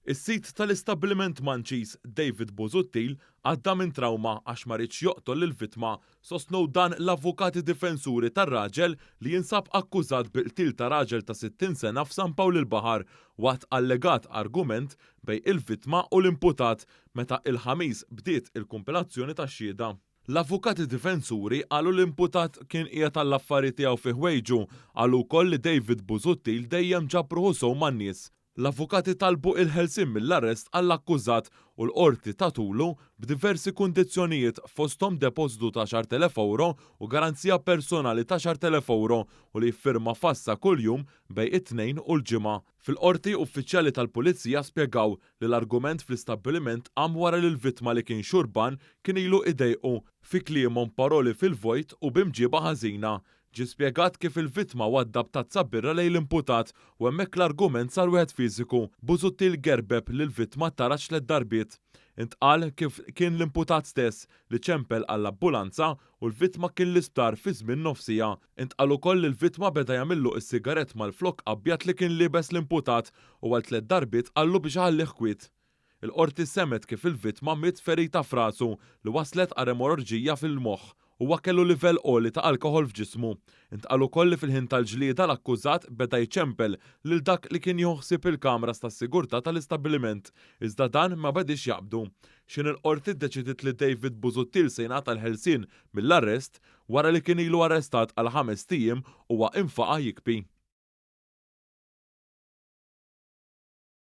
Is-sid tal-istabbiliment Munchies, David Busuttil, għadda minn trawma għax ma riedx joqtol lill-vittma, sostnew dan l-avukati difensuri tar-raġel li jinsab akkużat bi qtil ta' raġel ta' 60 sena f'San Pawl il-Baħar waqt allegat argument bejn il-vittma u l-imputat meta il-Ħamis bdiet il-kumpilazzjoni tax-xhieda. L-avukati difensuri qalu l-imputat kien qiegħed għall-affari tiegħu fi ħwejġu, qalu wkoll li David Busuttil dejjem ġab ruħu sew man-nies. L-avukati talbu il-ħelsien mill-arrest għall-akkużat u l-qorti tatulu b'diversi kundizzjonijiet, fosthom depożitu ta' 10,000 euro u garanzija personali ta' 10,000 euro u li jiffirma fassa kuljum bejn it-Tnejn u l-Ġimgħa. Fil-qorti, uffiċjali tal-pulizija spjegaw li l-argument fl-istabbiliment qam wara li l-vittma, li kien xurban, kien ilu idejqu, fi kliemhom paroli fil-vojt u b'imġiba ħażina. Ġie spjegat kif il-vittma waddab tazza birra lejn l-imputat u hemmhekk l-argument sar wieħed fiżiku. Busuttil gerbeb lill-vittma taraġ tliet darbiet. Intqal kif kien l-imputat stess li ċempel għall-ambulanza u l-vittma kien l-isptar fi żmien nofs siegħa. Intqal ukoll li l-vittma beda jagħmillu is-sigarett mal-flok abjad li kien liebes l-imputat u għal tliet darbiet qallu biex iħallih kwiet. Il-qorti semgħet kif il-vittma miet ferita f'rasu li waslet għal emorraġija fil-moħħ. Huwa kellu livell għoli ta' alkoħol f'ġismu. Intqal ukoll li fil-ħin tal-ġlieda l-akkużat beda jċempel lil dak li kien jieħu ħsieb il-kameras tas-sigurtà tal-istabbiliment, iżda dan ma bedix jaqbdu. X'ħin il-qorti ddeċidiet li David Busuttil se jingħata l-ħelsien mill-arrest wara li kien ilu arrestat għal 5 ijiem, huwa infaqa' jibki.